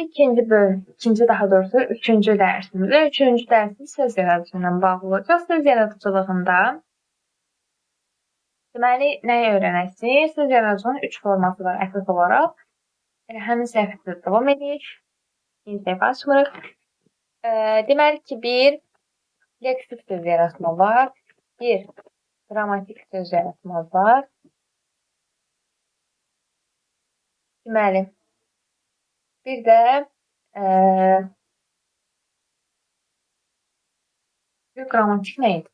İkinci bölüm, ikinci daha doğrusu üçüncü dərsimizdə. Üçüncü dərsimiz söz yaradıcılığı ilə bağlı olacaq. Söz yaradıcılığında deməli, nəyi öyrənəcəyik? Söz yaradıcılığının üç forması var əsas olaraq. Elə həmin səhifədə davam edirik. Yeni səhifə açmırıq. Deməli ki, bir leksik söz yaratma var, bir qrammatik söz yaratma var. Deməli, bir də bir qrammatik nə idi?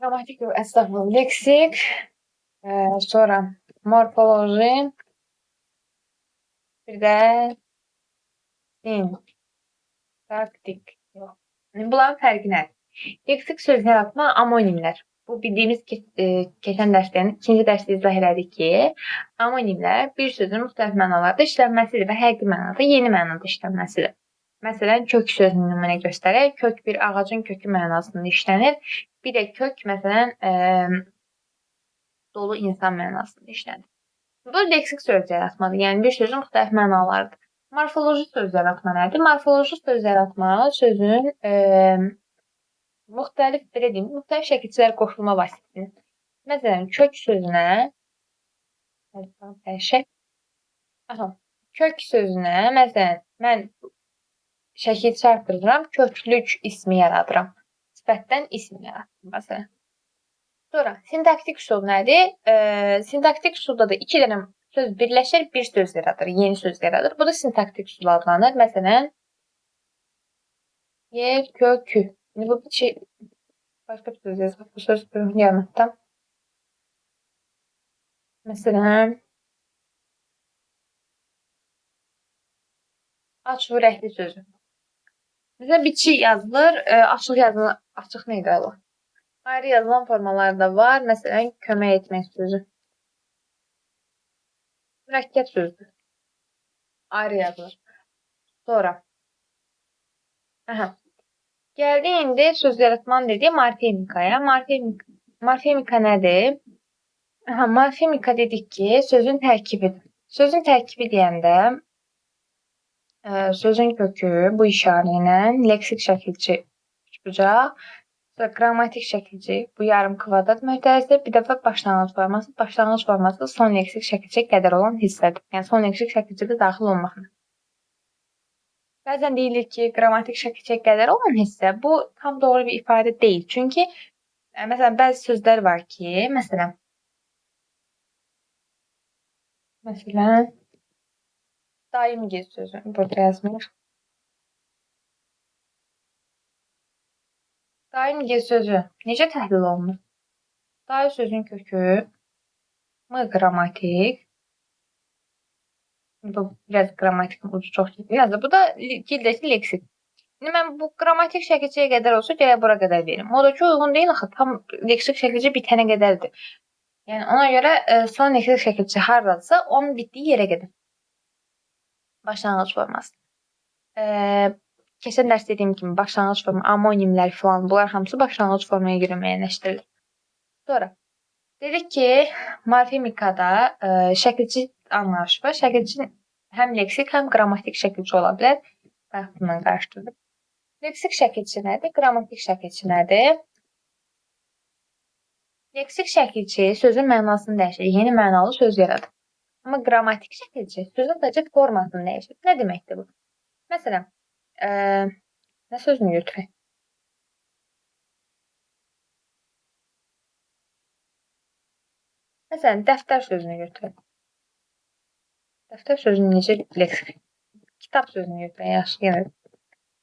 Qrammatik yox, əstəğfurullah, leksik, sonra morfoloji, bir də sintaktik. Yox. Bunların fərqi nədir? Leksik söz yaratma amonimlər. Bu bildiyimiz ki, keçən dərsdə, yəni ikinci dərsdə izah elədik ki, amonimlər bir sözün müxtəlif mənalarda işlənməsidir və həqiqi mənada, yeni mənada işlənməsidir. Məsələn, kök sözünü nümunə göstərək. Kök bir ağacın kökü mənasında işlənir. Bir də kök, məsələn, dolu insan mənasında işlənir. Bu leksik söz yaratmadır. Yəni bir sözün müxtəlif mənalarıdır. Morfoloji söz yaratma nədir? Morfoloji söz yaratma sözün müxtəlif, belə deyim, müxtəlif şəkilçilər qoşulma vasitəsidir. Məsələn, kök sözünə, kök sözünə, məsələn, mən şəkilçi artırıram, köklük ismi yaradıram. Sifətdən ism yaradıram, məsələn. Sonra, sintaktik üsul nədir? Sintaktik üsulda da iki dənə söz birləşir, bir söz yaradır, yeni söz yaradır. Bu da sintaktik üsul adlanır. Məsələn, yer kökü. İndi bu bir şey, başqa bir söz yazaq. Bu söz yaratdım. Məsələn, aç ürəkli sözü. Məsələn, bitişik yazılır, açıq yazılır, açıq nə idi Allah? Ayrı yazılan formalar da var. Məsələn, kömək etmək sözü. Mürəkkəb sözdür. Ayrı yazılır. Sonra. Aha. Gəldik indi söz yaratmanın dediyi morfemikaya. Morfemika nədir? Aha, morfemika dedik ki, sözün tərkibidir. Sözün tərkibi deyəndə sözün kökü bu işarə ilə leksik şəkilçi üçbucaq, sonra qrammatik şəkilçi bu yarım kvadrat mötərizə, bir dəfə başlanğıc forması. Başlanğıc forması son leksik şəkilçiyə qədər olan hissədir. Yəni son leksik şəkilçidə daxil olmaqla. Bəzən deyilir ki, qrammatik şəkilçiyə qədər olan hissə, bu tam doğru bir ifadə deyil. Çünki, məsələn, bəzi sözlər var ki, məsələn, daimgil sözü burada yazmayaq. Daimgil sözü necə təhlil olunur? Dayı sözün kökü M qrammatik. Bu biraz qrammatikin ucu çox gedir. Yazır. Bu da gildəki leksik. İndi mən bu qrammatik şəkilçiyə qədər olsa, gərək bura qədər verim. O da ki, uyğun deyil axı, tam leksik şəkilçi bitənə qədərdir. Yəni, ona görə son leksik şəkilçi haradadısa, onun bitdiyi yerə qədər. Başlanğıc forması. Keçən dərs dediyim kimi, başlanğıc forma, amonimlər filan, bunlar hamısı başlanğıc formaya görə müəyyənləşdirilir. Sonra, dedik ki, morfemikada şəkilçi anlayışı var. Şəkilçi həm leksik, həm qrammatik şəkilçi ola bilər. Bayaq bununla qarışdırdım. Leksik şəkilçi nədir? Qrammatik şəkilçi nədir? Leksik şəkilçi sözün mənasını dəyişir, yeni mənalı söz yaradır. Amma qrammatik şəkilçi sözün sadəcə formasını dəyişir. Nə deməkdir bu? Məsələn, nə sözünü götürək? Məsələn, dəftər sözünü götürək. Dəftər sözünü necə leksik? Kitab sözünü götürək, yaxşı, yenə.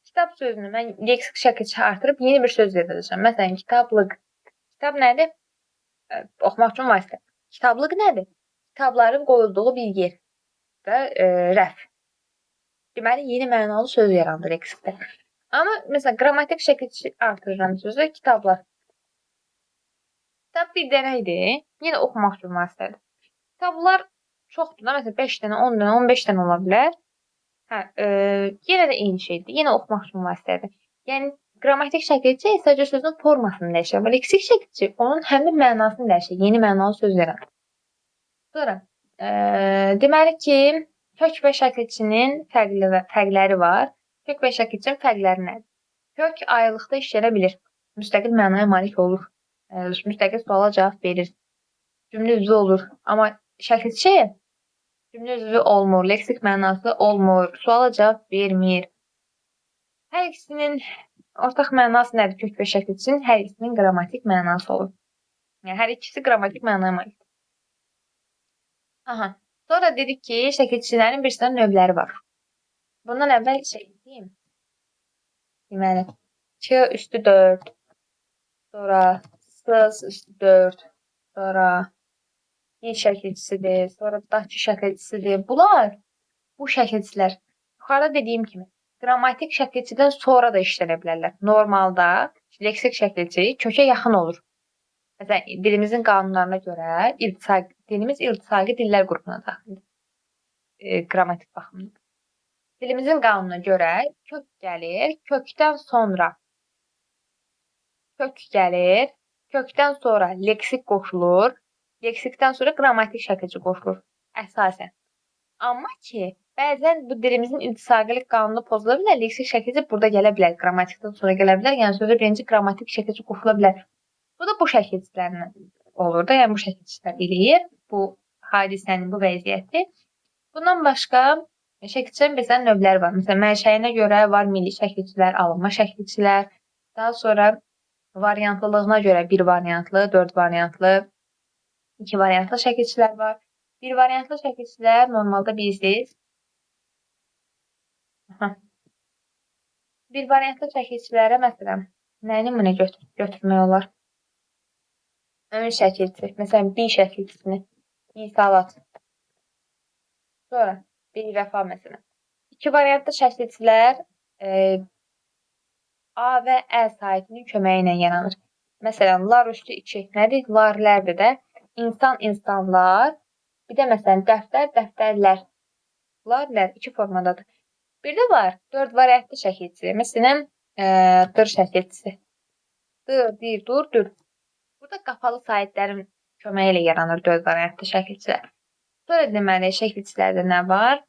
Kitab sözünü mən leksik şəkilçi artırıb yeni bir söz yaradacağam. Məsələn, kitablıq. Kitab nədir? Oxumaq üçün vasitə. Kitablıq nədir? Kitabların qoyulduğu bir yer və rəf. Deməli, yeni mənalı söz yarandı leksikdə. Amma, məsələn, qrammatik şəkilçi artırıram sözü, kitablar. Kitab bir dənə idi, yenə oxumaq üçün vasitədir. Kitablar çoxdur da, məsələn, 5 dənə, 10 dənə, 15 dənə ola bilər. Yenə də eyni şeydir, yenə oxumaq üçün vasitədir. Yəni, qrammatik şəkilçi sadəcə sözün formasını dəyişir, amma leksik şəkilçi onun həm də mənasını dəyişir, yeni mənalı söz yaradır. Sonra, deməli ki, Kök və şəkilçinin fərqləri var. Kök və şəkilçinin fərqləri nədir? Kök ayrılıqda işlənə bilir. Müstəqil mənaya malik olur. Müstəqil suala cavab verir. Cümlə üzvü olur. Amma şəkilçi cümlə üzvü olmur, leksik mənası olmur, suala cavab vermir. Hər ikisinin ortaq mənası nədir? Kök və şəkilçinin hər ikisinin qrammatik mənası olur. Yəni, hər ikisi qrammatik mənaya malikdir. Aha. Sonra dedik ki, şəkilçilərin bir sıra növləri var. Bundan əvvəl şey deyim. Deməli, Ç üstü 4, sonra S üstü 4, sonra Y şəkilçisidir, sonra dakı şəkilçisidir. Bunlar, bu şəkilçilər, yuxarıda dediyim kimi, qrammatik şəkilçidən sonra da işlənə bilərlər. Normalda leksik şəkilçi kökə yaxın olur. Məsələn, dilimizin qanunlarına görə dilimiz iltisaqi dillər qrupuna daxildir. Qrammatik baxımdan. Dilimizin qanununa görə kök gəlir, kökdən sonra kök gəlir, kökdən sonra leksik qoşulur, leksikdən sonra qrammatik şəkilçi qoşulur əsasən. Amma ki, bəzən bu dilimizin iltisaqilik qanunu pozula bilər, leksik şəkilçi burada gələ bilər, qrammatikdən sonra gələ bilər, yəni sözə birinci qrammatik şəkilçi qoşula bilər. Bu da bu şəkilçilərlə olur da, yəni bu şəkilçilər eləyir bu hadisənin, bu vəziyyəti. Bundan başqa şəkilçilərin bir sənə növləri var. Məsələn, mənşəyinə görə var milli şəkilçilər, alınma şəkilçilər. Daha sonra variantlılığına görə bir variantlı, 4 variantlı, 2 variantlı şəkilçilər var. Bir variantlı şəkilçilər normalda bilirsiniz. Aha. Bir variantlı şəkilçilərə məsələn, nə nümunə götürmək olar? Ön şəkilçi, məsələn, bir şəkilçisini, bir salat. Sonra bir vəfa məsələn. İki variantlı şəkilçilər A və Ə saitinin köməyi ilə yaranır. Məsələn, lar üstü 2 nədir? Larlərdir də. İnsan, insanlar. Bir də məsələn, dəftər, dəftərlər. Larlər iki formadadır. Bir də var 4 variantlı şəkilçi. Məsələn, dır şəkilçisi. Dır, dir, dur, dür. Burada qapalı saitlərin köməyi ilə yaranır 4 variantlı şəkilçilər. Sonra deməli, şəkilçilərdə nə var?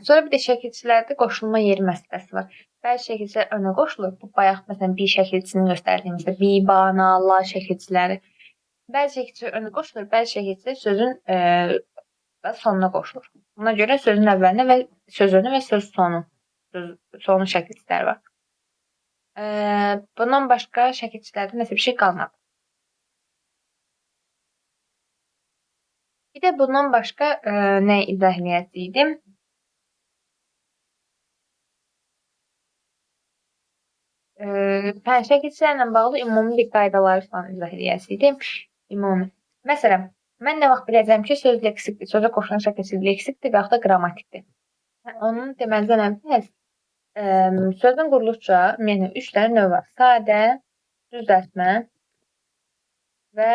Sonra bir də şəkilçilərdə qoşulma yeri məsələsi var. Bəzi şəkilçilər önə qoşulur. Bu bayaq məsələn bir şəkilçisini göstərdiyimizdə bi, ba, na, la şəkilçiləri. Bəzi şəkilçilər önə qoşulur, bəzi şəkilçilər sözün sonuna qoşulur. Buna görə sözün əvvəlinə və söz önü və söz sonu, söz sonu şəkilçiləri var. Bundan başqa şəkilçilərdə nəsə bir şey qalmadı. Bir də bundan başqa nə izah eləyəcəydim? Şəkilçilərlə bağlı ümumi bir qaydaları falan izah eləyəcəydim. Ümumi. Məsələn, mən nə vaxt biləcəm ki, söz leksikdir, sözə qoşulan şəkilçi leksikdir və yaxud da qrammatikdir. Onun deməzdən əvvəl sözün quruluşca, ümumiyyətlə, 3 dənə növ var. Sadə, düzəltmə və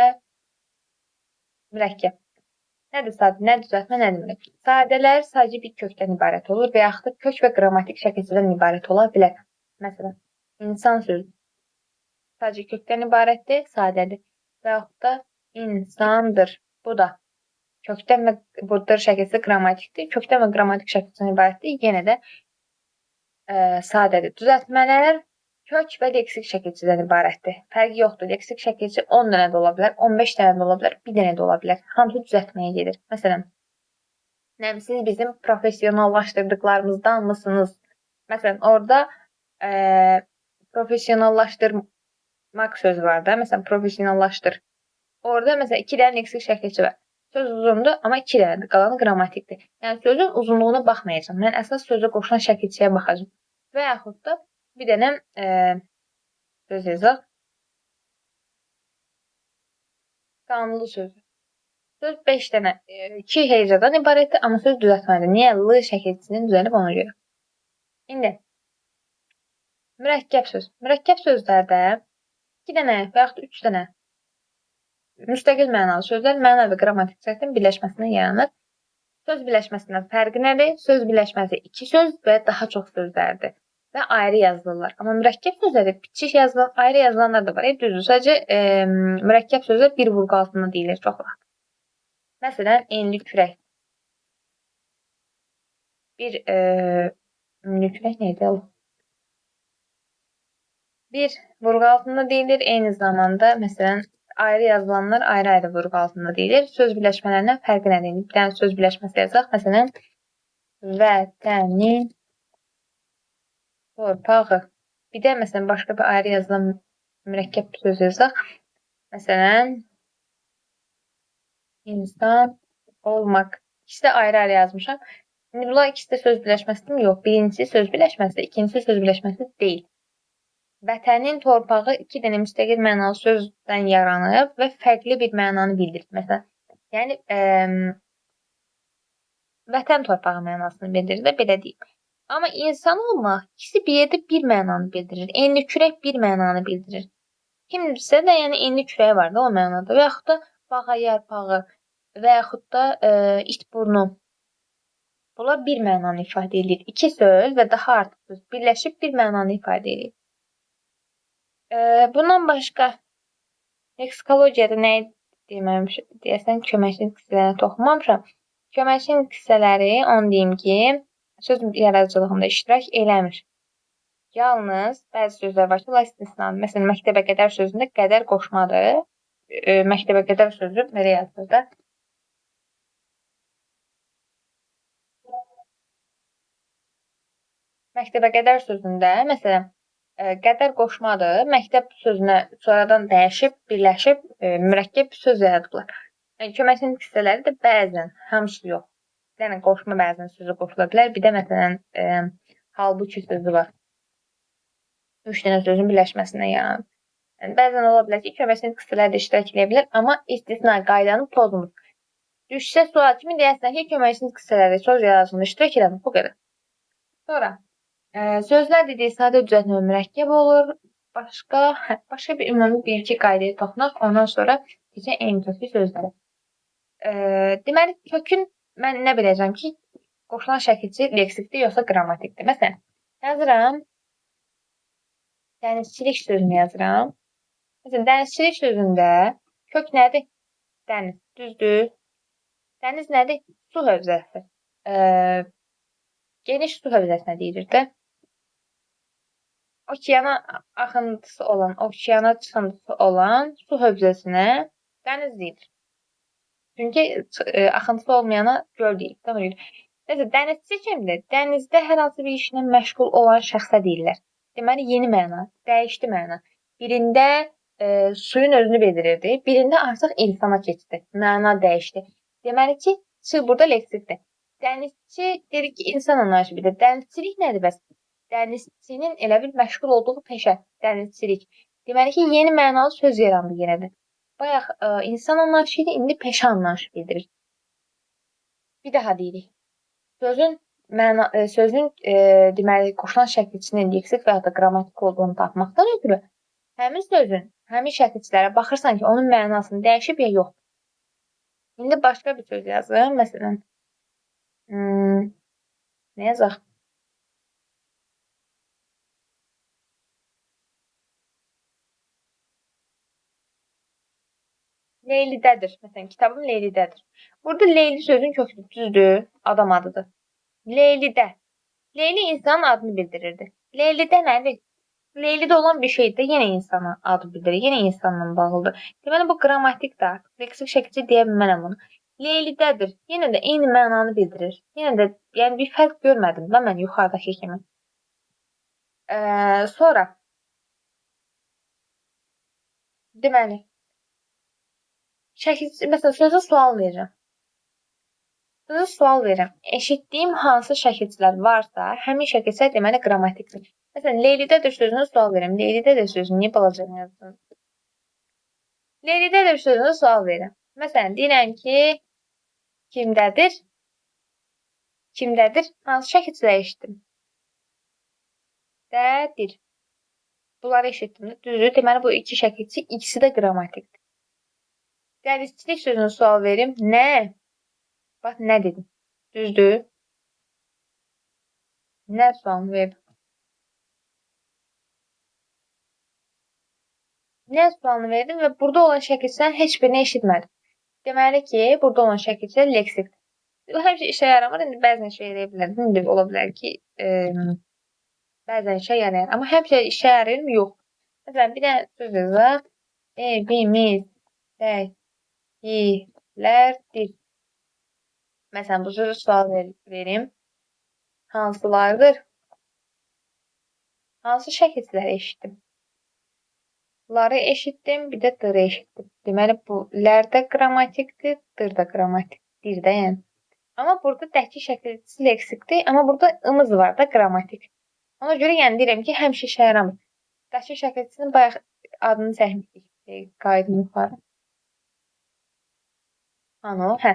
mürəkkəb. Nədir sadə, nə düzəltmə, nədir mürəkkəb? Sadələr sadəcə bir kökdən ibarət olur və yaxud da kök və qrammatik şəkilçidən ibarət ola bilər. Məsələn, insan sözü sadəcə kökdən ibarətdir, sadədir. Və yaxud da insandır. Bu da kökdən və bu dır şəkilçisi qrammatikdir. Kökdən və qrammatik şəkilçidən ibarətdir. Yenə də sadədir. Düzəltmələr kök və leksik şəkilçidən ibarətdir. Fərqi yoxdur. Leksik şəkilçi 10 dənə də ola bilər, 15 dənə də ola bilər, 1 dənə də ola bilər. Hamısı düzəltməyə gedir. Məsələn, siz bizim professionallaşdırdıqlarımızdan mısınız? Məsələn, orada professionallaşdırmaq sözü var da. Məsələn, professionallaşdır. Orada məsələn 2 dənə leksik şəkilçi var. Söz uzundur, amma 2 dənədir. Qalanı qrammatikdir. Yəni sözün uzunluğuna baxmayacağam. Mən əsas sözə qoşulan şəkilçiyə baxacağam. Və yaxud da bir dənə söz yazaq. Qanlı sözü. Söz 5 dənə, 2 hecadan ibarətdir, amma söz düzəltməlidir. Niyə? L şəkilçisinin düzəlib ona görə. İndi, mürəkkəb söz. Mürəkkəb sözlərdə 2 dənə və yaxud da 3 dənə müstəqil mənalı sözlər məna və qrammatik cəhətdən birləşməsindən yaranır. Söz birləşməsindən fərqi nədir? Söz birləşməsi 2 söz və daha çox sözlərdir. Və ayrı yazılırlar. Amma mürəkkəb sözlərdə bitişik yazılan, ayrı yazılanlar da var. Düzdür, sadəcə mürəkkəb sözlər bir vurğu altında deyilir çox vaxt. Məsələn, enli kürək. Bir enli kürək nə idi? Bir vurğu altında deyilir. Eyni zamanda, məsələn, ayrı yazılanlar ayrı-ayrı vurğu altında deyilir. Söz birləşmələrindən fərqi nədir? Bir dənə söz birləşməsi yazaq. Məsələn, vətənin torpağı. Bir də məsələn, başqa bir ayrı yazılan mürəkkəb söz yazaq. Məsələn, insan olmaq. İkisi də ayrı-ayrı yazmışam. İndi bunlar ikisi də söz birləşməsidirmi? Yox. Birincisi söz birləşməsi, ikincisi söz birləşməsi deyil. Vətənin torpağı iki dənə müstəqil mənalı sözdən yaranıb və fərqli bir mənanı bildirir. Məsələn, yəni vətən torpağı mənasını bildirir də, belə deyim. Amma insan olmaq ikisi bir yerdə bir mənanı bildirir. Enli kürək bir mənanı bildirir. Kimsə də yəni enli kürəyi var da o mənada. Və yaxud da bağa yarpağı və yaxud da it burnu. Bunlar bir mənanı ifadə edir. İki söz və daha artıq söz birləşib bir mənanı ifadə edir. Bundan başqa leksikologiyada nə deməmiş, deyəsən köməkçi hissələrinə toxunmamışam. Köməkçi hissələri onu deyim ki, söz yaradıcılığında iştirak eləmir. Yalnız bəzi sözlər var ki, onlar istisnadır. Məsələn, məktəbə qədər sözündə qədər qoşmadır. Məktəbə qədər sözü belə yazılır da. Məktəbə qədər sözündə, məsələn, qədər qoşmadır. Məktəb sözünə sonradan dəyişib, birləşib, mürəkkəb söz yaradıblar. Yəni, köməkçi hissələri də bəzən, hamısı yox. Bir dənə qoşma bəzən sözü qoşula bilər. Bir də məsələn, halbuki sözü var. 3 dənə sözün birləşməsindən yaranır. Yəni, bəzən ola bilər ki, köməkçi hissələri də iştirak edə bilər, amma istisna qaydanı pozmur. Düşsə sual kimi deyərsən ki, köməkçi hissələri söz yaradıcılığında iştirak eləmir. Bu qədər. Sonra, sözlər dediyi sadə düzəltmə mürəkkəb olur. Başqa bir ümumi bir iki qaydaya toxunaq. Ondan sonra keçək eyni köklü sözlərə. Deməli, kökün mən nə biləcəm ki, qoşulan şəkilçi leksikdir, yoxsa qrammatikdir. Məsələn, yazıram, dənizçilik sözünü yazıram. Məsələn, dənizçilik sözündə kök nədir? Dəniz, düzdür. Dəniz nədir? Su hövzəsi. Geniş su hövzəsinə deyilir də. Okeana axıntısı olan, okeana çıxıntısı olan su hövzəsinə dəniz deyilir. Çünki axıntısı olmayana göl deyilir. Nəsə, dənizçi kimdir? Dənizdə hər hansı bir işlə məşğul olan şəxsə deyirlər. Deməli, yeni məna, dəyişdi məna. Birində suyun özünü bildirirdi, birində artıq insana keçdi. Məna dəyişdi. Deməli ki, çı burada leksikdir. Dənizçi dedik ki, insan anlayışı bilir. Dənizçilik nədir bəs? Dənizçinin elə bir məşğul olduğu peşə, dənizçilik. Deməli ki, yeni mənalı söz yarandı yenə də. Bayaq insan anlayışı idi, indi peşə anlayışı bildirir. Bir daha deyirik. Sözün deməli, qoşulan şəkilçinin leksik və ya da qrammatik olduğunu tapmaqdan ötürü həmin sözün, həmin şəkilçilərə baxırsan ki, onun mənasını dəyişib ya yox. İndi başqa bir söz yazım. Məsələn, nə yazaq? Leylidədir. Məsələn, kitabım Leylidədir. Burada Leyli sözün köküdür, düzdür, adam adıdır. Leylidə. Leyli insanın adını bildirirdi. Leylidə nədir? Leylidə olan bir şeydir, yenə insanın adı bildirir, yenə insanla bağlıdır. Deməli, bu qrammatikdir artıq. Leksik şəkilçi deyə bilmərəm bunu. Leylidədir. Yenə də eyni mənanı bildirir. Yenə də, yəni bir fərq görmədim da mən yuxarıdakı kimi. Sonra, deməli, şəkilçi, məsələn, sözə sual verirəm. Sözə sual verirəm. Eşitdiyim hansı şəkilçilər varsa, həmin şəkilçilər deməli qrammatikdir. Məsələn, Leylidədir sözünə sual verirəm. Leylidədir sözünü niyə balaca yazdım? Leylidədir sözünə sual verirəm. Məsələn, deyirəm ki, kimdədir? Kimdədir? Hansı şəkilçilər eşitdim? Dədir. Bunları eşitdim. Düzdür. Deməli, bu iki şəkilçi ikisi də qrammatikdir. Dənizçilik sözünə sual verim. Nə? Bax, nə dedim? Düzdür. Nə sualını verdim? Nə sualını verdim və burada olan şəkilçilərin heç birini eşitmədim. Deməli ki, burada olan şəkilçilər leksikdir. Bu həmişə işə yaramır. İndi bəzən işə yaraya bilər. İndi ola bilər ki, bəzən işə yarayar. Amma həmişə işə yarayırmı? Yox. Məsələn, bir dənə söz yazaq. Evimizdəkilərdir. Məsələn, bu sözü sual verim. Hansılardır? Hansı şəkilçiləri eşitdim? Ları eşitdim, bir də dırı eşitdim. Deməli, bu lər də qrammatikdir, dır da qrammatikdir də, yəni. Amma burada dəki şəkilçisi leksikdir, amma burada ımız var da qrammatik. Ona görə yəni deyirəm ki, həmişə işə yaramır. Dəki şəkilçisinin bayaq adını çəkmişdik. Qayıdım yuxarı. Hanı o? Hə.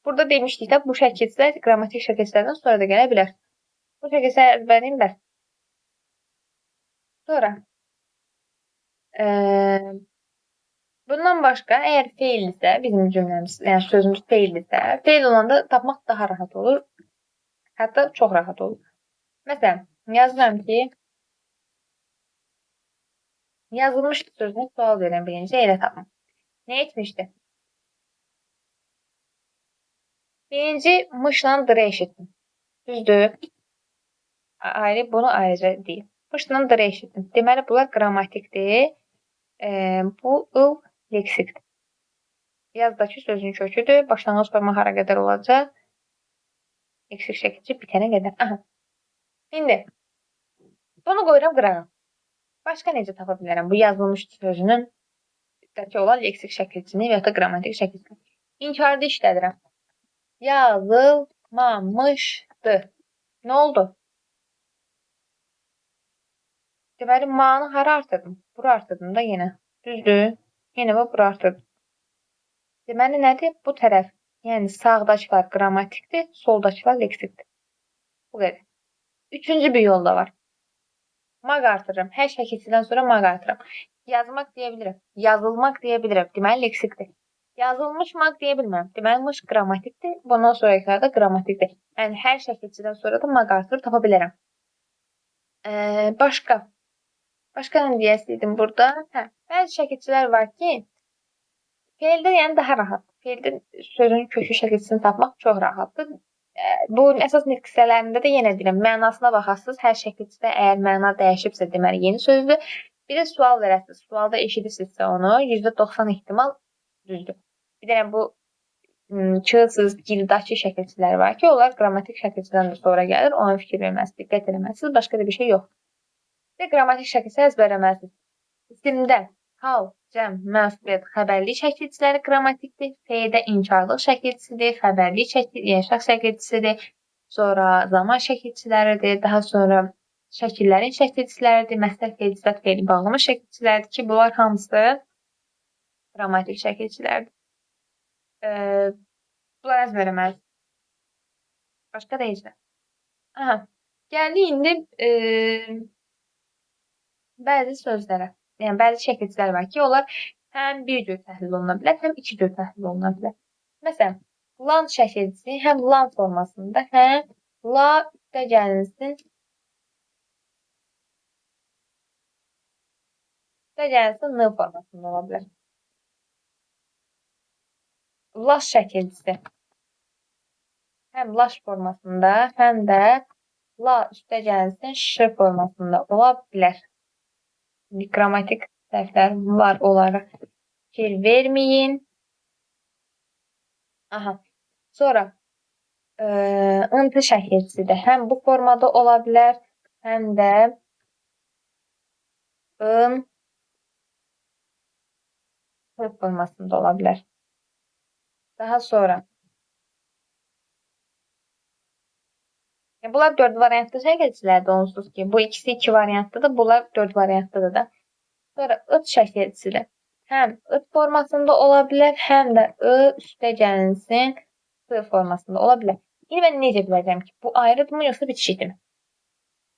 Burada demişdik də, bu şəkilçilər qrammatik şəkilçilərdən sonra da gələ bilər. Bu şəkilçiləri əzbərləyim bəs. Sonra bundan başqa, əgər feildirsə, bizim cümləmiz, yəni sözümüz feildirsə, feil olanda tapmaq daha rahat olur. Hətta çox rahat olur. Məsələn, yazıram ki, yazılmışdı sözünə sual verirəm birinci, elə tapım. Nə etmişdi? Birinci, mışla dırı eşitdim. Düzdür? Ayrı, bunu ayrıca deyim. Mışla dırı eşitdim. Deməli, bunlar qrammatikdir. Bu, ıl leksikdir. Yazdakı sözün köküdür. Başlanğıc forma hara qədər olacaq? Leksik şəkilçi bitənə qədər. Aha. İndi, bunu qoyuram qırağa. Başqa necə tapa bilərəm bu yazılmış sözünün dəki olan leksik şəkilçini və ya da qrammatik şəkilçini? İnkarda işlədirəm. Yazılmamışdı. Nə oldu? Deməli, manı hara artırdım? Bura artırdım da yenə. Düzdür? Yenə bax, bura artırdım. Deməli, nədir? Bu tərəf, yəni sağdakılar qrammatikdir, soldakılar leksikdir. Bu qədər. Üçüncü bir yol da var. Maq artırıram. Hər şəkilçidən sonra maq artırıram. Yazmaq deyə bilirəm. Yazılmaq deyə bilirəm. Deməli, leksikdir. Yazılmış maq deyə bilmirəm. Deməli, mış qrammatikdir. Bundan sonrakılar da qrammatikdir. Yəni, hər şəkilçidən sonra da maq artırıb tapa bilərəm. Başqa. Başqa nə deyəsiydim burada? Hə, bəzi şəkilçilər var ki, feildə yəni daha rahat. Feildə sözün kökü şəkilçisini tapmaq çox rahatdır. Bu əsas nitq hissələrində də yenə deyirəm, mənasına baxasınız. Hər şəkilçidə əgər məna dəyişibsə, deməli yeni sözdür. Bir də sual verəsiniz. Sualda eşidirsinizsə onu, %90 ehtimal düzdür. Bir dənə bu kığıtsız, gildakı şəkilçilər var ki, onlar qrammatik şəkilçidən də sonra gəlir. Ona fikir verməlisiniz, diqqət eləməlisiniz. Başqa da bir şey yoxdur. Bir də qrammatik şəkilçi əzbərləməlisiniz. İsimdə hal, cəm, məsuliyyət, xəbərlik şəkilçiləri qrammatikdir. Fe'də inkarlıq şəkilçisidir, xəbərlik şəkil, yəni şəxs şəkilçisidir. Sonra zaman şəkilçiləridir, daha sonra şəkillərin şəkilçiləridir, məstər fe'l, sifət fe'li bağlama şəkilçiləridir ki, bunlar hamısı qrammatik şəkilçilərdir. Bunları əzbərləməlisiniz. Başqa da heç nə. Aha, gəldik indi bəzi sözlərə. Yəni, bəzi şəkilçilər var ki, onlar həm bir cür təhlil oluna bilər, həm iki cür təhlil oluna bilər. Məsələn, lan şəkilçisi həm lan formasında, həm la üstə gəlinsin, üstə gəlinsin n formasında ola bilər. Laş şəkilçisi həm laş formasında, həm də la üstə gəlinsin ş formasında ola bilər. Qrammatik səhvlər var, onlara fikir verməyin. Aha. Sonra ıntı şəkilçisi də həm bu formada ola bilər, həm də ın formasında ola bilər. Daha sonra bunlar 4 variantlı şəkilçilərdir onsuz ki. Bu ikisi 2 variantlıdır, bunlar 4 variantlıdır da. Sonra ıt şəkilçisi də həm ıt formasında ola bilər, həm də ı üstə gəlinsin t formasında ola bilər. İndi mən necə biləcəm ki, bu ayrıdırmı yoxsa bitişikdirmi?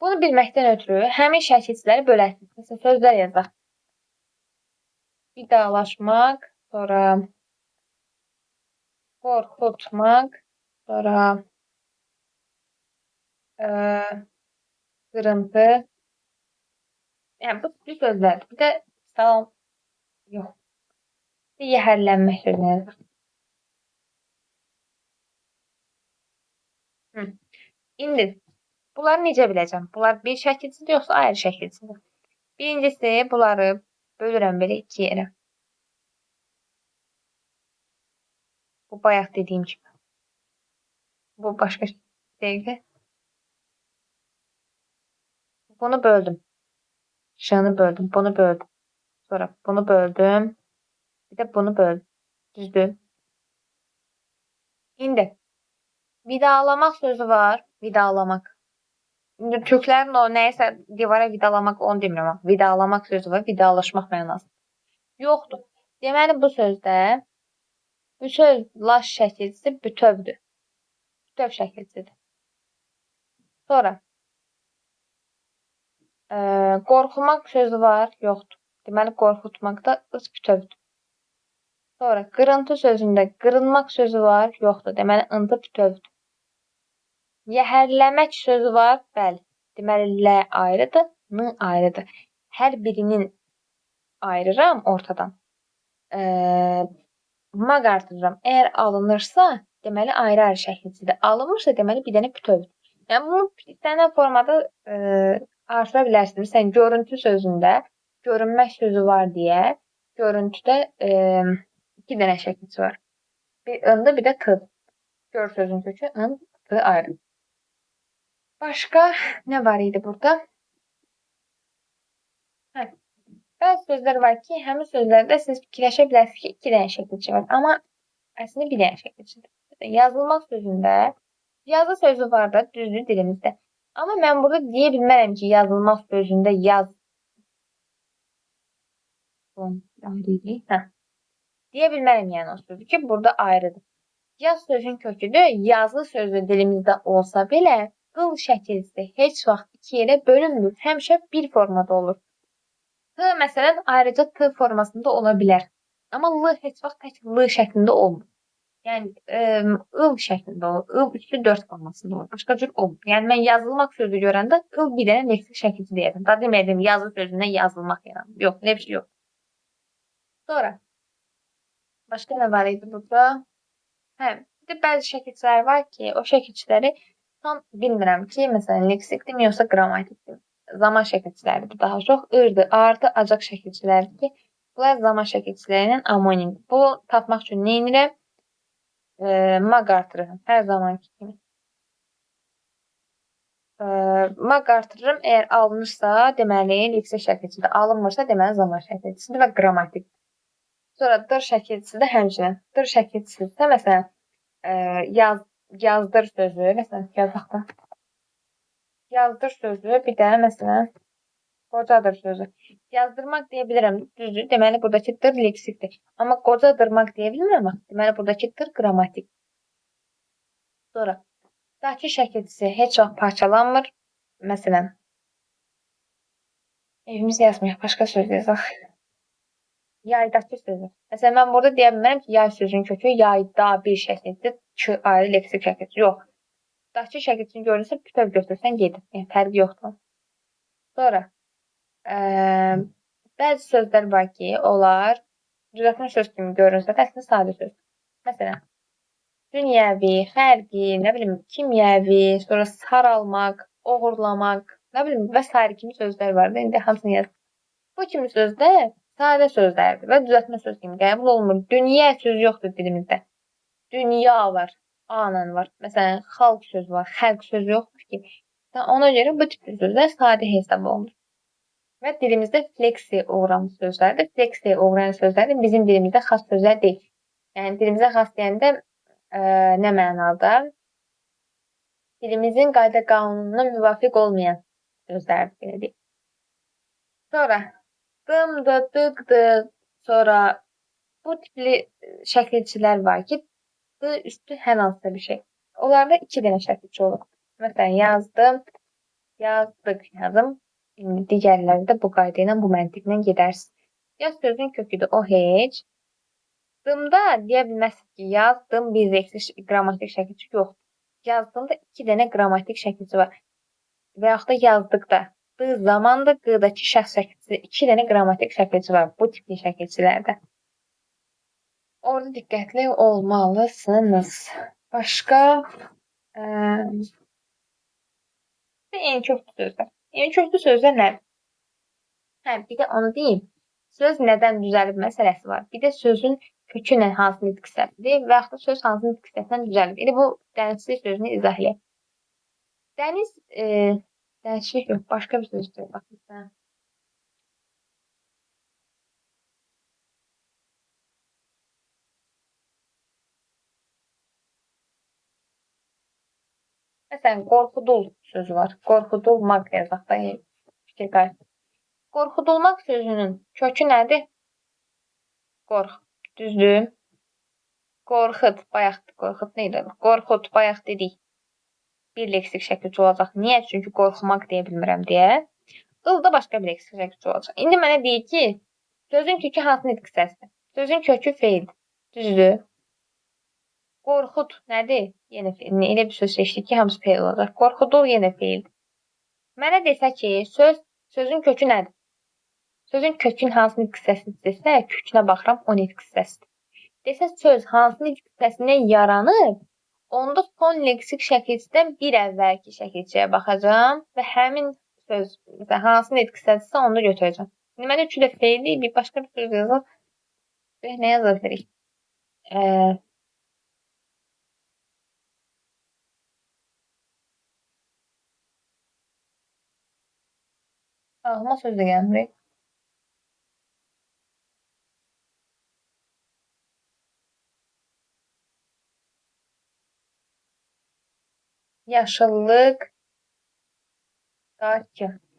Bunu bilməkdən ötürü həmin şəkilçiləri böləsiniz. Məsələn, sözlər yazaq. Vidalaşmaq, sonra qorxutmaq, sonra qırıntı. Yəni, bu tipli sözlərdir. Bir də salam Yox. Yəhərlənmək sözünü yazaq. Hı. İndi bunları necə biləcəm? Bunlar bir şəkilçidir, yoxsa ayrı şəkilçidir? Birincisi, bunları bölürəm belə iki yerə. Bu bayaq dediyim kimi. Bu başqa dəqiqə. Bunu böldüm. Şını böldüm, bunu böldüm. Sonra bunu böldüm. Bir də bunu böldüm. Düzdür. İndi vidalamaq sözü var. Vidalamaq. İndi türklərin o nəyisə divara vidalamaq onu demirəm. Vidalamaq sözü var. Vidalaşmaq mənası. Yoxdur. Deməli bu sözdə bütöv laş şəkilçisi bütövdür. Bütöv şəkilçidir. Sonra qorxumaq sözü var. Yoxdur. Deməli qorxutmaqda ıs bütövdür. Sonra qırıntı sözündə qırınmaq sözü var. Yoxdur. Deməli ıntı bütövdür. Yəhərləmək sözü var. Bəli. Deməli L ayrıdır, N ayrıdır. Hər birinin ayırıram ortadan. Maq artırıram. Əgər alınırsa, deməli ayrı-ayrı şəkilçidir. Alınmırsa, deməli bir dənə bütövdür. Yəni bunu istənilən formada artıra bilərsiniz. Məsələn, görüntü sözündə görünmək sözü var deyə görüntüdə iki dənə şəkilçi var. Bir ındır, bir də t. Gör sözünün kökü ın, t ayrı. Başqa nə var idi burada? Hə. Bəzi sözlər var ki, həmin sözlərdə siz fikirləşə bilərsiniz ki, iki dənə şəkilçi var. Amma əslində bir dənə şəkilçidir. Məsələn, yazılmaq sözündə yazı sözü var da, düzdür dilimizdə. Amma mən burada deyə bilmərəm ki, yazılmaq sözündə yaz. Hə. Deyə bilmərəm yəni o sözü ki, burada ayrıdır. Yaz sözün köküdür. Yazı sözü dilimizdə olsa belə, qıl şəkilçisi heç vaxt iki yerə bölünmür. Həmişə bir formada olur. T məsələn ayrıca T formasında ola bilər. Amma L heç vaxt tək L şəklində olmur. Yəni ıl şəklində olur. Il üstü 4 formasında olur. Başqa cür olmur. Yəni mən yazılmaq sözü görəndə ıl bir dənə leksik şəkilçi deyərdim. Daha deməyəcəm yazı sözündən yazılmaq yaranır. Yox, elə bir şey yox. Sonra başqa nə var idi burada? Hə, bir də bəzi şəkilçilər var ki, o şəkilçiləri tam bilmirəm ki, məsələn leksikdirmi yoxsa qrammatikdirmi? Zaman şəkilçiləridir daha çox. Irdır, artı, acaq şəkilçiləridir ki, bunlar zaman şəkilçiləri ilə amonimdir. Bunu tapmaq üçün nə edirəm? Maq artırıram. Hər zamanki kimi. Maq artırıram. Əgər alınırsa, deməli leksik şəkilçidir. Alınmırsa, deməli zaman şəkilçisidir və qrammatikdir. Sonra dır şəkilçisi də həmçinin. Dır şəkilçisi isə məsələn yazdır sözü, məsələn yazaq da. Yazdır sözü, bir də məsələn qocadır sözü. Yazdırmaq deyə bilirəm, düzdür. Deməli buradakı dır leksikdir. Amma qocadırmaq deyə bilmirəm axı. Deməli buradakı dır qrammatik. Sonra dakı şəkilçisi heç vaxt parçalanmır. Məsələn, evimizi yazmayaq, başqa söz yazaq. Yaydakı sözü. Məsələn, mən burada deyə bilmərəm ki, yay sözünün kökü yayda bir şəkildir, k ayrı leksik şəkilçi. Yox. Dakı şəkilçisini görünsə, bütöv götürsən gedir. Yəni, fərqi yoxdur. Sonra, bəzi sözlər var ki, onlar düzəltmə söz kimi görünsə də əslində sadə söz. Məsələn, dünyəvi, xərqi, nə bilim, kimyəvi, sonra saralmaq, oğurlamaq, nə bilim, və sair kimi sözlər var da, indi hamısını yaz. Bu kimi sözlər sadə sözlərdir və düzəltmə söz kimi qəbul olunmur. Dünya sözü yoxdur dilimizdə. Dünya var, A-la var. Məsələn, xalq sözü var, xəlq sözü yoxdur ki. Ona görə bu tip sözlər sadə hesab olunur. Və dilimizdə fleksiya uğramış sözlərdir. Fleksiya uğrayan sözlər də bizim dilimizdə xas sözlər deyil. Yəni, dilimizə xas deyəndə nə mənada? Dilimizin qayda qanununa müvafiq olmayan sözlərdir, belə deyək. Sonra dımdı, dıqdı, sonra bu tipli şəkilçilər var ki, d üstü hər hansısa bir şey. Onlarda iki dənə şəkilçi olur. Məsələn, yazdım, yazdıq yazım. İndi digərləri də bu qayda ilə, bu məntiqlə gedərsiniz. Yaz sözünün köküdür, o heç. Dımda deyə bilməzsiniz ki, yazdım bir leksik qrammatik şəkilçi yoxdur. Yazdığımda iki dənə qrammatik şəkilçi var. Və yaxud da yazdıqda. Çıxdığı zaman da Q-dakı şəxs şəkilçisi, 2 dənə qrammatik şəkilçi var bu tipli şəkilçilərdə. Orada diqqətli olmalısınız. Başqa eyni köklü sözlər. Eyni köklü sözlər nədir? Hə, bir də onu deyim. Söz nədən düzəlib məsələsi var. Bir də sözün kökü nə, hansı nitq hissəsidir və yaxud da söz hansı nitq hissəsindən düzəlib. İndi bu dənizçilik sözünü izah eləyək. Dəniz, dənizçilik yox, başqa bir sözdür. Bax, məsələn. Məsələn, qorxudul sözü var. Qorxudulmaq yazaq da, fikir qayıt. Qorxudulmaq sözünün kökü nədir? Qorx. Düzdür. Qorxud, bayaq, qorxud nə idi? Qorxud, bayaq dedik. Bir leksik şəkilçi olacaq. Niyə? Çünki qorxmaq deyə bilmirəm deyə. Il da başqa bir leksik şəkilçi olacaq. İndi mənə deyir ki, sözün kökü hansı nitq hissəsidir? Sözün kökü feildir. Düzdür. Qorxud nədir? Yenə feil. Elə bir söz seçdik ki, hamısı feil olacaq. Qorxudul yenə feildir. Mənə desə ki, sözün kökü nədir? Sözün kökün hansı nitq hissəsidir desə, kökünə baxıram, o nitq hissəsidir. Desə, söz hansı nitq hissəsindən yaranıb, onda son leksik şəkilçidən bir əvvəlki şəkilçiyə baxacağam və həmin söz, məsələn, hansı nitq hissəsidirsə, onu götürəcəm. İndi mənə üçü də feildir, bir başqa bir söz yazaq. Nə yaza bilərik? Ağlıma söz də gəlmir. Yaşıllıqdakı.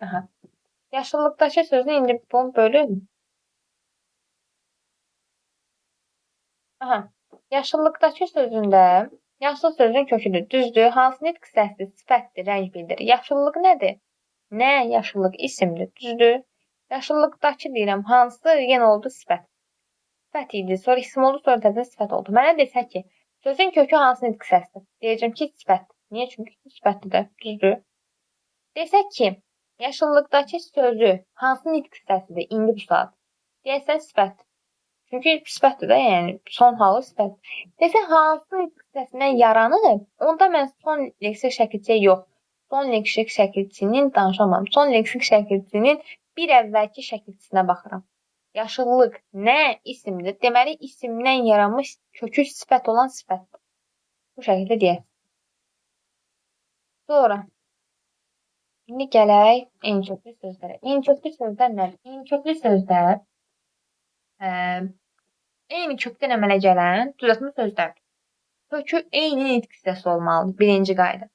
Aha. Yaşıllıqdakı sözünü indi bunu bölün. Aha. Yaşıllıqdakı sözündə yaşıl sözünün köküdür. Düzdür. Hansı nitq hissəsidir? Sifətdir, rəng bildirir. Yaşıllıq nədir? Nə? Yaşıllıq isimdir. Düzdür. Yaşıllıqdakı deyirəm. Hansı? Yenə oldu sifət. Sifət idi. Sonra isim oldu, sonra təzə sifət oldu. Mənə desə ki, sözün kökü hansı nitq hissəsidir? Deyəcəm ki, sifət. Niyə? Çünki sifətdir də. Düzdür. Desə ki, yaşıllıqdakı sözü hansı nitq hissəsidir indi bu saat? Deyəsən sifət. Çünki sifətdir də, yəni son halı sifət. Desə hansı nitq hissəsindən yaranıb, onda mən son leksik şəkilçiyə yox, son leksik şəkilçinin danışamam. Son leksik şəkilçinin bir əvvəlki şəkilçisinə baxıram. Yaşıllıq nə isimdir? Deməli, isimdən yaranmış kökü sifət olan sifətdir. Bu şəkildə deyək. Sonra, indi gələk eyni köklü sözlərə. Eyni köklü sözlər nədir? Eyni köklü sözlər eyni kökdən əmələ gələn düzəltmə sözlərdir. Kökü eyni nitq hissəsi olmalıdır. Birinci qayda.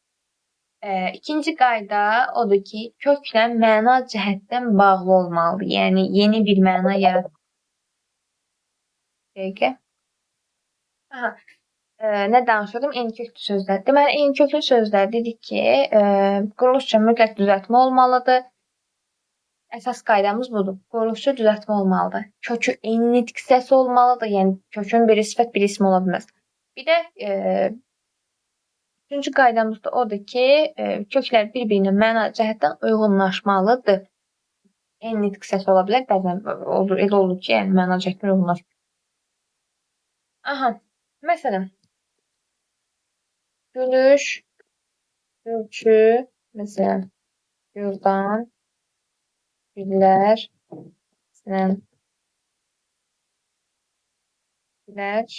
İkinci qayda odur ki, köklə məna cəhətdən bağlı olmalıdır. Yəni, yeni bir məna yaratır. Dəqiqə. Aha. Nə danışırdım? Eyni köklü sözlər. Deməli, eyni köklü sözlər dedik ki, quruluşca mütləq düzəltmə olmalıdır. Əsas qaydamız budur. Quruluşca düzəltmə olmalıdır. Kökü eyni nitq hissəsi olmalıdır. Yəni, kökün biri sifət, biri isim ola bilməz. Bir də üçüncü qaydamız da odur ki, köklər bir-birinə məna cəhətdən uyğunlaşmalıdır. Eyni nitq hissəsi ola bilər. Bəzən olur, elə olur ki, yəni məna cəhətdən uyğunlaşmır. Aha, məsələn, gülüş, gülçü, məsələn, güldan, güllər, məsələn, güləç,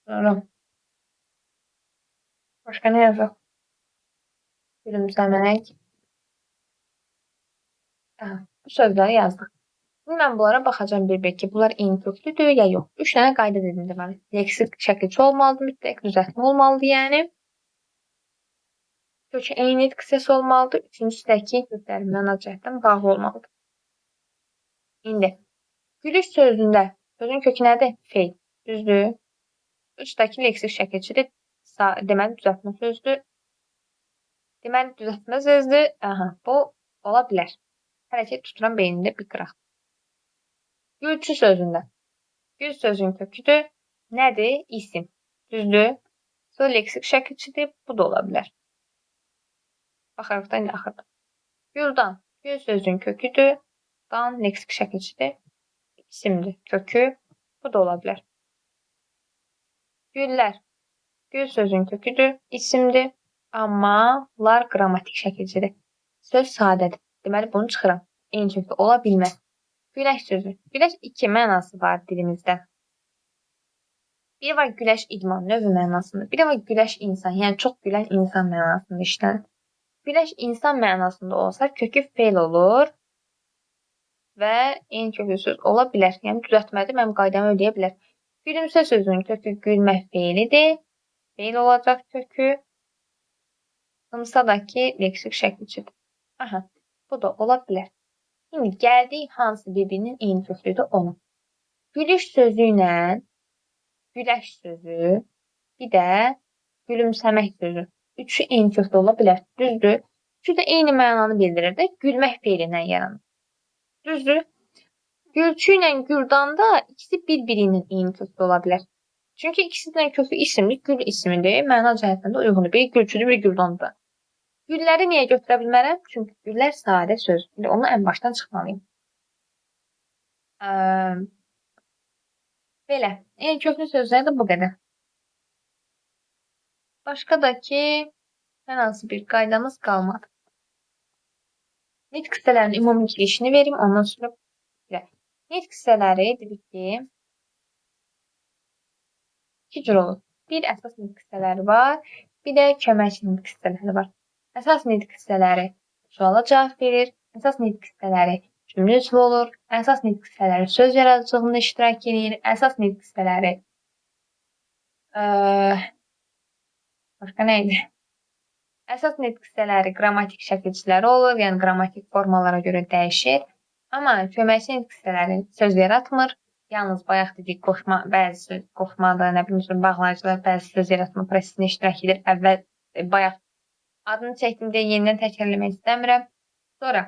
sonra başqa nə yazaq? Gülümsəmək. Aha, bu sözləri yazdıq. İndi mən bunlara baxacağam bir-bir ki, bunlar eyni köklüdür ya yox. 3 dənə qayda dedim deməli. Leksik şəkilçi olmalıdır, mütləq düzəltmə olmalıdır, yəni. Kökü eyni nitq hissəsi olmalıdır. Üçüncüsü də ki, kökləri məna cəhətdən bağlı olmalıdır. İndi, gülüş sözündə sözün kökü nədir? Feil. Düzdür. 3-dəki leksik şəkilçidir. Deməli, düzəltmə sözdür. Deməli, düzəltmə sözdür. Aha, bu ola bilər. Hələ ki, tuturam beynimdə bir qıraq. Gülçü sözündə. Gül sözün köküdür. Nədir? İsim. Düzdür. Sonra leksik şəkilçidir. Bu da ola bilər. Baxarıq da indi axırda. Güldan. Gül sözünün köküdür. Dan leksik şəkilçidir. İsimdir. Kökü. Bu da ola bilər. Güllər. Gül sözünün köküdür. İsimdir. Amma lar qrammatik şəkilçidir. Söz sadədir. Deməli, bunu çıxıram. Eyni köklü ola bilməz. Güləş sözü. Güləş iki mənası var dilimizdə. Biri var güləş idman növü mənasında. Bir də var güləş insan, yəni çox gülən insan mənasında işlənir. Güləş insan mənasında olsa kökü feil olur və eyni köklü söz ola bilər. Yəni düzəltmədə mənim qaydamı ödəyə bilər. Gülümsə sözünün kökü gülmək feilidir. Feil olacaq kökü. Hımsa da ki leksik şəkilçidir. Aha, bu da ola bilər. İndi gəldik hansı bir-birinin eyni köklüdür ona. Gülüş sözü ilə güləş sözü, bir də gülümsəmək sözü. Üçü eyni köklü ola bilər. Düzdür? Üçü də eyni mənanı bildirir də, gülmək feilindən yaranır. Düzdür? Gülçü ilə gürdanda ikisi bir-biri ilə eyni köklü ola bilər. Çünki ikisindən köklü isimdir, gül ismidir. Məna cəhətdən də uyğundur. Biri gülçüdür, biri güldandır. Gülləri niyə götürə bilmərəm? Çünki güllər sadə söz. İndi onu ən başdan çıxmalıyım. Belə. Eyni köklü sözlər də bu qədər. Başqa da ki, hər hansı bir qaydamız qalmadı. Nitq hissələrinin ümumi girişini verim, ondan sonra belə. Nitq hissələri dedik ki, iki cür olur. Bir əsas nitq hissələri var, bir də köməkçi nitq hissələri var. Əsas nitq hissələri suala cavab verir, əsas nitq hissələri cümlə üzvü olur, əsas nitq hissələri söz yaradıcılığında iştirak edir, əsas nitq hissələri başqa nə idi? Əsas nitq hissələri qrammatik şəkilçiləri olur, yəni qrammatik formalara görə dəyişir. Amma köməkçi nitq hissələri söz yaratmır. Yalnız bayaq dedik qoşma, bəzi söz qoşmada, nə bilim, bağlayıcılar bəzi söz yaratma prosesində iştirak edir. Əvvəl bayaq adını çəkdim deyə yenidən təkrarlamaq istəmirəm. Sonra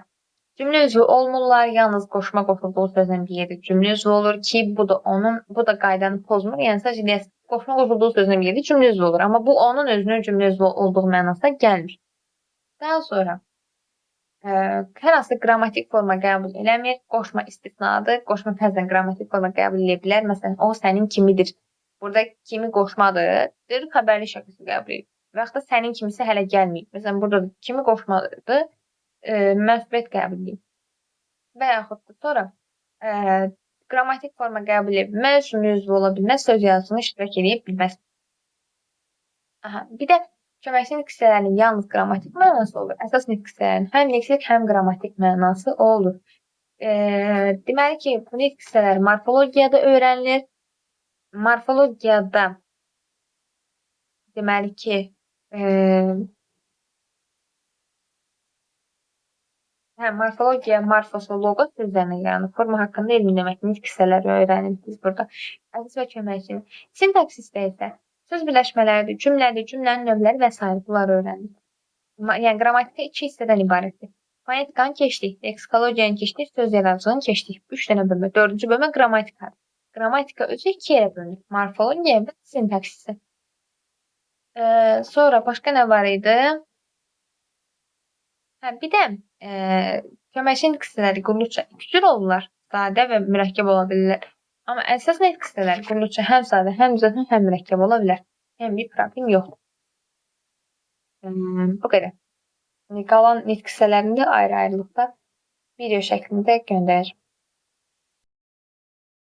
cümlə üzvü olmurlar, yalnız qoşma qoşulduğu sözlə bir yerdə cümlə üzvü olur ki, bu da onun, bu da qaydanı pozmur. Yəni sadəcə deyəsən, qoşma qoşulduğu sözlə bir yerdə cümlə üzvü olur. Amma bu onun özünün cümlə üzvü olduğu mənasına gəlmir. Daha sonra hər hansı qrammatik forma qəbul eləmir. Qoşma istisnadır. Qoşma bəzən qrammatik forma qəbul eləyə bilər. Məsələn, o sənin kimidir. Burada kimi qoşmadır. Deyir, xəbərli şəkildə qəbul edir. Və yaxud da sənin kimisi hələ gəlməyib. Məsələn, burada kimi qoşmadır, mənsubiyyət qəbul edir. Və yaxud da sonra qrammatik forma qəbul edə bilməz, cümlə üzvü ola bilməz, söz yazısını iştirak edə bilməz. Aha, bir də köməkçi nitq hissələrinin yalnız qrammatik mənası olur. Əsas nitq hissələrinin həm leksik, həm qrammatik mənası olur. Deməli ki, bu nitq hissələri morfologiyada öyrənilir. Morfologiyada deməli ki, morfologiya, morfos və logos sözlərinə yaranır. Forma haqqında elm demək, nitq hissələri öyrənirik biz burada. Əsas və köməkçi. Sintaksisdə isə söz birləşmələridir, cümlədir, cümlənin növləri və s. Bunları öyrənirik. Yəni, qrammatika iki hissədən ibarətdir. Fonetikanı keçdik, leksikologiyanı keçdik, söz yaradıcılığını keçdik. 3 dənə bölmə. 4-cü bölmə qrammatikadır. Qrammatika özü iki yerə bölünür. Morfologiya və sintaksisi. Sonra başqa nə var idi? Hə, bir də köməkçi nitq hissələri quruluşca iki cür olurlar. Sadə və mürəkkəb ola bilirlər. Amma əsas nitq hissələri quruluşca həm sadə, həm düzəltmə, həm mürəkkəb ola bilər. Yəni bir problem yoxdur. Bu qədər. Qalan nitq hissələrini də ayrı-ayrılıqda video şəklində göndərirəm.